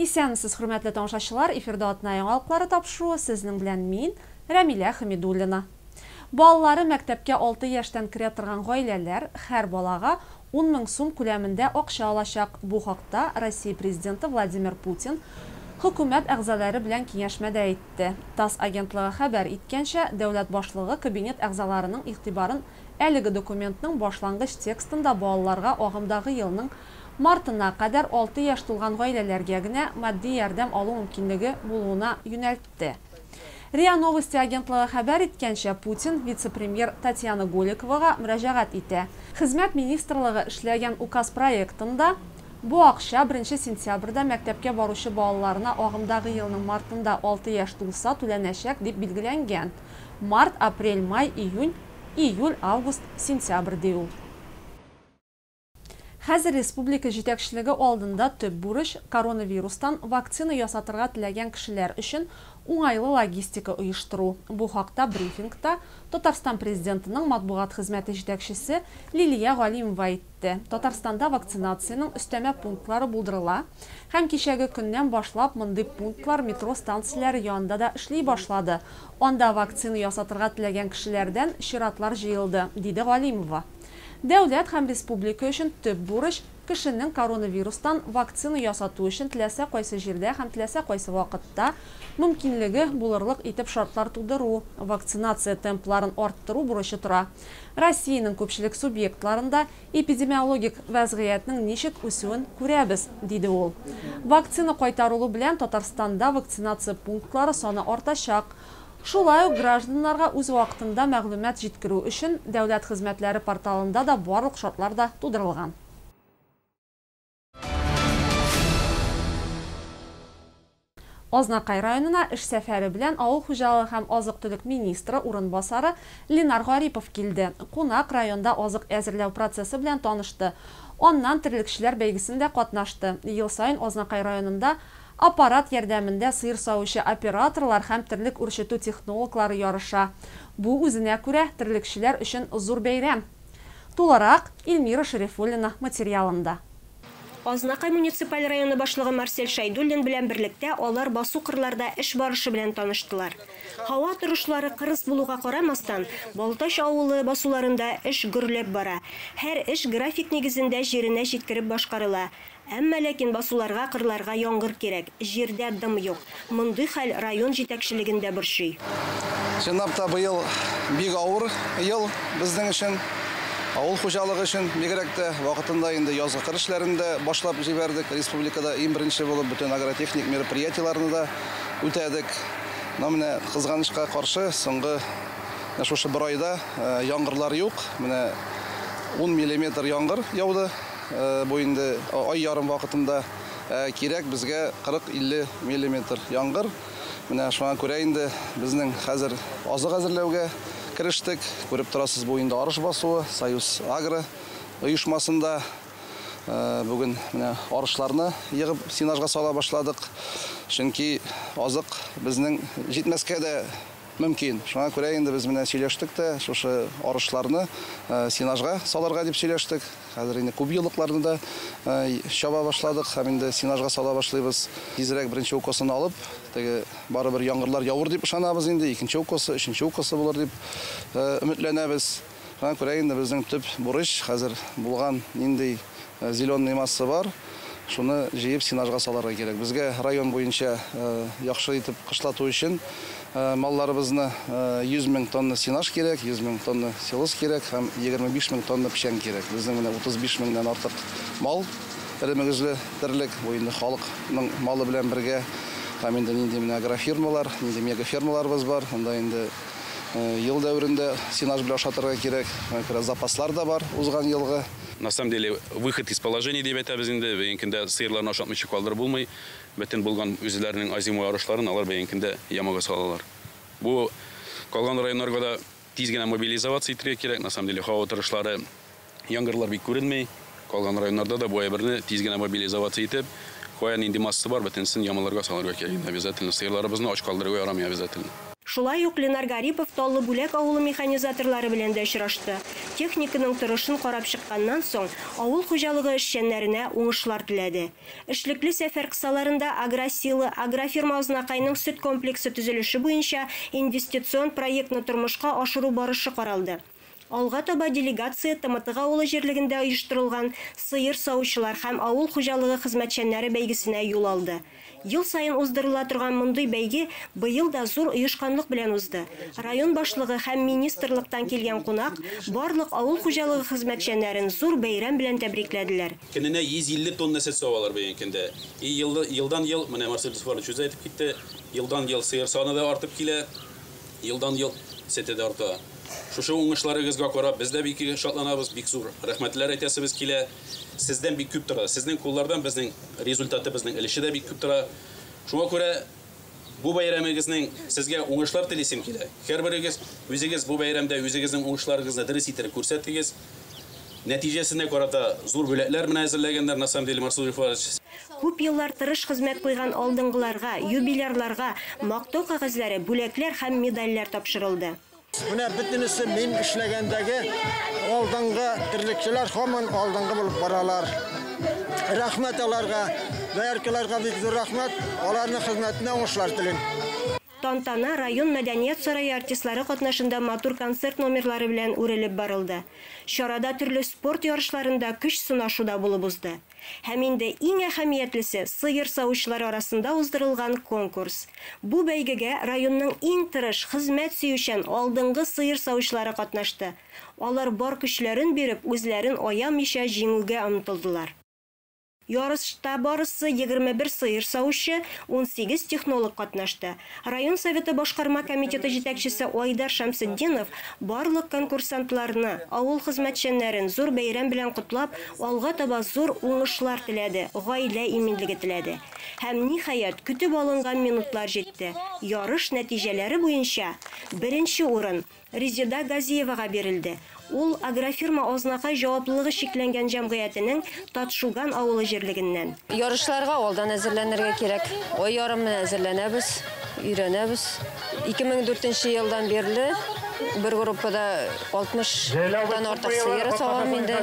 Исәнмесез, хөрмәтле тамашачылар, эфирда атна яңалыклары тапшыруы, сезнең белән мин, Рәмилә Хәмидуллина. Балалары мәктәпкә 6 яшьтән керә торган гаиләләр һәр балага 10 мең сум күләмендә акча алачак. Бу хакта Россия Президенты Владимир Путин хөкүмәт әгъзалары белән киңәшмәдә әйтте. ТАСС агентлыгы хәбәр иткәнчә, дәүләт башлыгы кабинет әгъзаларының игътибарын әлеге документның башлангыч текстында балаларга агымдагы елның мартына кадәр 6 яшь тулган гаиләләргә генә матди ярдәм алу мөмкинлеге булуына юнәлтте. РИА Новости агентлыгы хәбәр иткәнчә, Путин вице-премьер Татьяна Голиковага мөрәҗәгать итә. Хезмәт министрлыгы эшләгән указ проектында бу акча 1 сентябрьдә мәктәпкә баручы балаларына агымдагы елның мартында 6 яшь тулса түләнәчәк дип билгеләнгән. Март, апрель, май, июнь, июль, август, сентябрь ди ул. Хәзер республика җитәкчелеге алдында төп бурыч коронавирустан вакцина ясатырга теләгән кешеләр өчен уңайлы логистика оештыру. Бу хакта брифингта Татарстан президентының матбугат хезмәте җитәкчесе Лилия Галимова әйтте. Татарстанда вакцинациянең өстәмә пунктлары булдырыла һәм кичәге көннән башлап мондый пунктлар метро станцияләре янында да эшли башлады. Анда вакцина ясатырга теләгән кешеләрдән чиратлар җыелды, диде Галимова. Дәүләт һәм республика өчен төп бурыч кешенең коронавирустан вакцина ясату өчен теләсә кайсы җирдә һәм теләсә кайсы вакытта мөмкинлеге булырлык итеп шартлар тудыру, вакцинация темпларын арттыру бурычы тора. Россиянең күпчелек субъектларында эпидемиологик вәзгыятьнең ничек үсүен күрәбез, диде ул. Вакцина кайтарылу белән Татарстанда вакцинация пунктлары саны артачак. Шулай ук гражданнарга үз вакытында мәгълүмат җиткерү өчен дәүләт хезмәтләре порталында да барлык шартлар да тудырылган. Азнакай районына эш сәфәре белән авыл хуҗалыгы һәм азык-төлек министры урынбасары Ленар Гарипов килде. Кунак районда азык әзерләү процессы белән танышты. Аннан терлекчеләр бәйгесендә катнашты. Ел саен Азнакай районында аппарат ярдәмендә сыер савучы операторлар һәм терлек үрчетү технологлары ярыша. Бу үзенә күрә терлекчеләр өчен зур бәйрәм. Тулырак Эльмира Шәрифуллина материалында. Азнакай муниципаль районы башлыгы Марсель Шәйдуллин белән берлектә алар басу кырларда эш барышы белән таныштылар. Һава торышлары кырыс булуга карамастан, Балтач авылы басуларында эш гөрләп бара. Һәр эш график нигезендә җиренә җиткереп башкарыла. Әмма ләкин басуларга, кырларга яңгыр кирәк, җирдә дым юк. Мондый хәл район җитәкчелеген дә борчый. Чынлап та быел бик авыр ел безнең өчен. Авыл хуҗалыгы өчен бигрәк тә вакытында инде язгы кыр эшләрен дә башлап җибәрдек. Республикада иң беренче булып бөтен агротехник мероприятиеләрне дә үтәдек. Менә кызганычка каршы соңгы шушы бер айда яңгырлар юк. Менә 10 миллиметр яңгыр яуды. Бу инде ай ярым вакытында кирәк безгә 40-50 миллиметр яңгыр. Менә шуңа күрә инде безнең хәзер азык әзерләүгә керештек. Күреп торасыз, бу инде арыш басуы, Союз Агро оешмасында бүген менә арышларны йыгып сенажга сала башладык. Чөнки азык безнең җитмәскә дә мөмкин. Шуңа күрә инде без менә сөйләштек тә, шушы арышларны сенажга салырга дип сөйләштек. Хәзер инде күп еллыкларны да чаба башладык һәм инде сенажга сала башлыйбыз. Тизрәк беренче укосын алып, теге барыбер яңгырлар явыр дип ышанабыз инде, икенче укосы, өченче укосы булыр дип өметләнәбез. Шуңа күрә инде безнең төп бурыч хәзер булган нинди зеленый масса бар, шуны җыеп сенажга салырга кирәк. Безгә район буенча яхшы итеп кышлату өчен малларыбызны 100 мең тонна сенаж кирәк, 100 мең тонна силос кирәк һәм 25 мең тонна печән кирәк. Безнең менә 35 меңнән артык мал, эре мөгезле терлек, бу инде халыкның малы белән бергә һәм инде нинди менә агрофирмалар, нинди мегафермаларыбыз бар, анда инде ел дәверендә сенаж белән ашатырга кирәк. Шуңа күрә запаслар да бар узган елгы. На самом деле выход из положения дип әйтәбез инде, бүгенге көндә сыерларны ашатмыйча калдырып булмый. Бөтен булган үзләренең озимой арышларын алар бүгенге көндә ямага салалар. Бу калган районнарга да тиз генә мобилизоваться итәргә кирәк. На самом деле һава торышлары, яңгырлар бик күренми. Калган районнарда да бу әйберне тиз генә мобилизоваться итеп, кая нинди масса бар, бөтенесен ямаларга салырга кирәк. Обязательно сыерларыбызны ач калдырырга ярамый обязательно. Шулай ук Ленар Гарипов Таллы Бүләк авылы механизаторлары белән дә очрашты. Техниканың торышын карап чыкканнан соң, авыл хуҗалыгы эшчәннәренә уңышлар теләде. Эшлекле сәфәр кысаларында Агросила, Агрофирма Азнакайның сөт комплексы төзелеше буенча инвестицион проектны тормышка ашыру барышы каралды. Алга таба делегация Тымытык авылы җирлегендә оештырылган сыер савучылар һәм авыл хуҗалыгы хезмәтчәннәре бәйгесенә юл алды. Ел саен уздырыла торган мондый бәйге быел да зур оешканлык белән узды. Район башлыгы һәм министрлыктан килгән кунак барлык авыл хуҗалыгы хезмәтчәннәрен зур бәйрәм белән тәбрикләделәр. Көненә 150 тонна сөт савалар бүгенге көндә. И елдан-ел, менә Марсель Зөфәрович үзе әйтеп китте, елдан-ел сыер саны да артып килә, елдан-ел сөте дә арта. Шушы уңышларыгызга карап, без дә бик шатланабыз, бик зур рәхмәтләр әйтәсебез килә. Сездән бик күп тора. Сезнең куллардан безнең результатыбызның өлеше дә бик күп тора. Шуңа күрә бу бәйрәмегезнең сезгә уңышлар телисем килә. Һәрберегез үзегез бу бәйрәмдә үзегезнең уңышларыгызны дөрес итеп күрсәтегез. Нәтиҗәсенә карата зур бүләкләр менә әзерләгәннәр, на самом деле, Марсель Зөфәрович. Күп еллар тырыш хезмәт куйган алдынгыларга, юбилярларга мактау кәгазьләре, бүләкләр һәм медальләр тапшырылды. Менә бөтенесе мин эшләгәндәге алдынгы терлекчеләр һаман алдынгы булып баралар. Рәхмәт аларга, дояркаларга бик зур рәхмәт, аларның хезмәтенә уңышлар телим. Тантана район мәдәният сарае артистлары катнашында матур концерт номерлары белән үрелеп барылды. Чарада төрле спорт ярышларында көч сынашу да булып узды. Һәм инде иң әһәмиятлесе сыер савучылар арасында уздырылган конкурс. Бу бәйгегә районның иң тырыш, хезмәт сөючән алдынгы сыер савучылары катнашты. Алар бар көчләрен биреп, үзләрен аямыйча җиңүгә омтылдылар. Ярышта барысы 21 сыер савучы, 18 технолог катнашты. Район советы башкарма комитеты җитәкчесе Айдар Шәмсетдинов барлык конкурсантларны, авыл хезмәтчәннәрен зур бәйрәм белән котлап, алга таба зур уңышлар теләде, гаилә иминлеге теләде. Һәм ниһаять көтеп алынган минутлар җитте. Ярыш нәтиҗәләре буенча беренче урын Резеда Газиевага бирелде. Ул Агрофирма Азнакай җаваплылыгы чикләнгән җәмгыятенең Татшуган авылы җирлегеннән. Ярышларга алдан әзерләнергә кирәк. Ай ярым менә әзерләнәбез, өйрәнәбез. 2004 елдан бирле бер группада 60-тан артык сыер савам инде.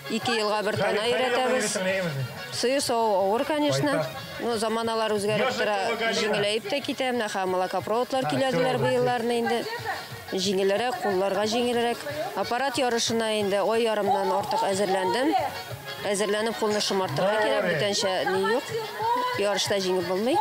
2 елга бер тана өйрәтәбез. Сыер саву авыр, конечно. Но заманалар үзгәреп тора, җиңеләеп тә китә. Менә молокопроводлар киләделәр бу елларны инде. Җиңелрәк, кулларга җиңелрәк. Аппарат ярышына инде ай ярымнан артык әзерләндем. Әзерләнеп кулны шомартырга кирәк, бүтәнчә ни юк. Ярышта җиңеп булмый.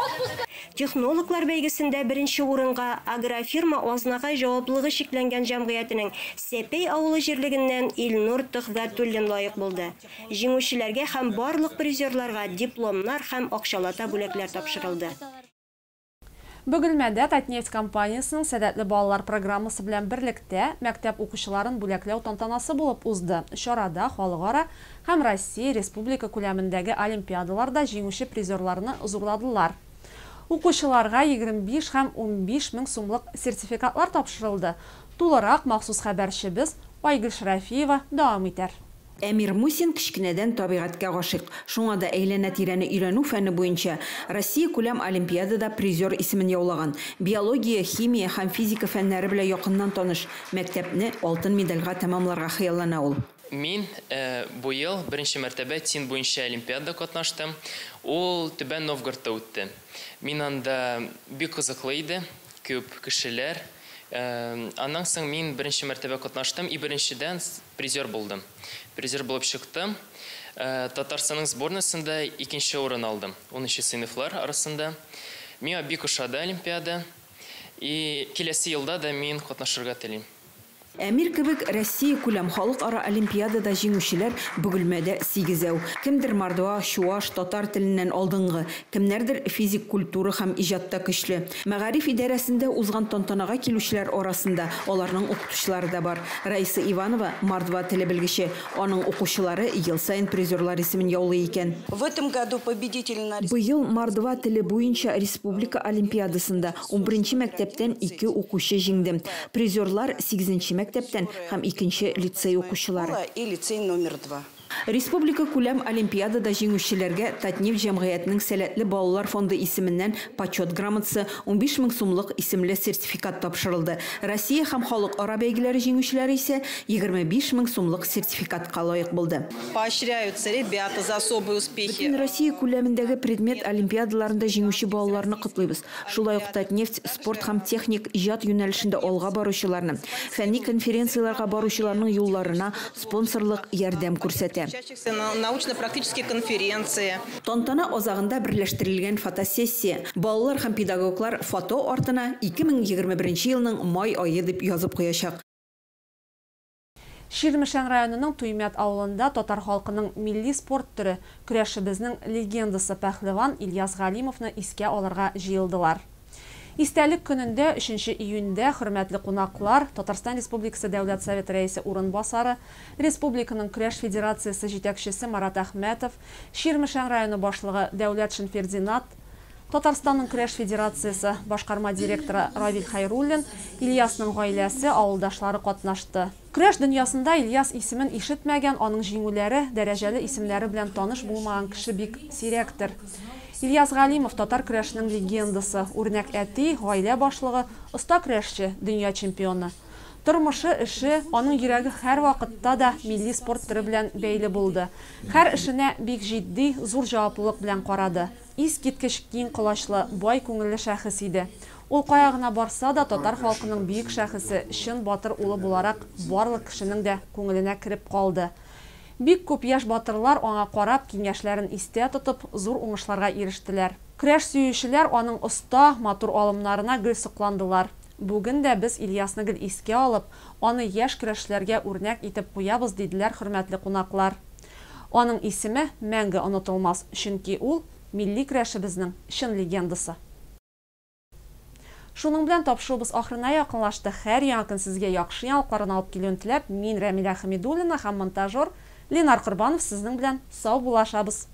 Технологлар бәйгесендә беренче урынга Агрофирма Азнакай җаваплылыгы чикләнгән җәмгыятенең Сәпәй авылы җирлегеннән Илнур Төхвәтуллин лаек булды. Җиңүчеләргә һәм барлык призерларга дипломнар һәм акчалата бүләкләр тапшырылды. Бөгелмәдә Татнефть компаниясының сәләтле балалар программасы белән берлектә мәктәп укучыларын бүләкләү тантанасы булып узды. Чарада халыкара һәм Россия Республика күләмендәге олимпиадаларда җиңүче призерларны зурладылар. Укучыларга 25 һәм 15 мең сумлык сертификатлар тапшырылды. Тулырак махсус хәбәрчебез Айгөл Шәрафиева дәвам итәр. Әмир Мусин кечкенәдән табигатькә гашыйк. Шуңа да әйләнә-тирәне өйрәнү фәне буенча Россия күләм олимпиадада призер исемен яулаган. Биология, химия һәм физика фәннәре белән якыннан таныш. Мәктәпне алтын медальгә тәмамларга хыяллана ул. Мин бу ел беренче мәртәбә ТИН буенча олимпиадада катнаштым. Ул Түбән Новгородта үтте. Мин анда бик кызыклы иде, күп кешеләр. Аннан соң мин беренче мәртәбә катнаштым и беренчедән призер булдым. Призер булып чыктым. Татарстанның сборныйсында икенче урын алдым. 10нчы сыйныфлар арасында. Миңа бик ошады олимпиада. И киләсе елда да мин катнашырга телим. Әмир кебек Россия күләм халыкара олимпиадада җиңүчеләр Бөгелмәдә 8-әү. Кемдер мордва, чуаш, татар теленнән алдынгы, кемнәрдер физик культура һәм иҗатта көчле. Мәгариф идарәсендә узган тантанага килүчеләр арасында аларның укытучылары да бар. Раиса Иванова мордва теле белгече, аның укучылары ел саен призерлар исемен яулый икән. В этом году победитель на Быел мордва теле буенча республика олимпиадасында 11-нче мәктәптән 2 укучы җиңде. Призерлар 8-нче мәктәптән һәм 2-нче лицей укучылары. И лицей номер 2. Республика күләм олимпиадада җиңүчеләргә Татнефть җәмгыятенең Сәләтле балалар фонды исеменнән Почет грамотасы, 15 мең сумлык исемле сертификат тапшырылды. Россия һәм халыкара бәйгеләре җиңүчеләре исә 25 мең сумлык сертификатка лаек булды. Поощряются ребята за особые успехи. Бөтенроссия күләмендәге предмет олимпиадаларында җиңүче балаларны котлыйбыз. Шулай ук Татнефть спорт һәм техник иҗат юнәлешендә алга баручыларны, фәнни конференцияләргә баручыларның юлларына спонсорлык ярдәм күрсәтә. Научно-практические конференции. Тантана азагында берләштерелгән фотосессия. Балалар һәм педагоглар фото артына 2021 елның май ае дип язып куячак. Чирмешән районының Туймәт авылында татар халкының милли спорт төре, көрәшебезнең легендасы пәһлеван Ильяс Галимовны искә алырга җыелдылар. Истәлек көнендә 3 июньдә хөрмәтле кунаклар, Татарстан Республикасы Дәүләт Советы рәисе урынбасары, Республиканың көрәш федерациясе җитәкчесе Марат Әхмәтов, Чирмешән районы башлыгы Дәүләтшин Фердинат, Татарстанның көрәш федерациясе башкарма директоры Равил Хәйруллин, Ильясның гаиләсе, авылдашлары катнашты. Көрәш дөньясында Ильяс исемен ишетмәгән, аның җиңүләре, дәрәҗәле исемнәре белән таныш булмаган кеше бик сирәктер. Ильяс Галимов татар көрәшенең легендасы, үрнәк әти, гаилә башлыгы, оста көрәшче, дөнья чемпионы. Тормышы, эше, аның йөрәге һәрвакытта да милли спорт төре белән бәйле булды. Һәр эшенә бик җитди, зур җаваплылык белән карады. Искиткеч киң колачлы, бай күңелле шәхес иде. Ул кая гына барса да, татар халкының бөек шәхесе, чын батыр улы буларак барлык кешенең дә күңеленә кереп калды. Бик күп яшь батырлар аңа карап, киңәшләрен истә тотып, зур уңышларга ирештеләр. Көрәш сөючеләр аның оста, матур алымнарына гел сокландылар. Бүген дә без Ильясны гел искә алып, аны яшь көрәшчеләргә үрнәк итеп куябыз, диделәр хөрмәтле кунаклар. Аның исеме мәңге онытылмас, чөнки ул милли көрәшебезнең чын легендасы. Шуның белән тапшыруыбыз ахырына якынлашты. Һәр яңа көн сезгә яхшы яңалыкларын алып килүен теләп, мин Рәмилә Хәмидуллина һәм монтажер Ленар Корбанов сезнең белән сау булашабыз.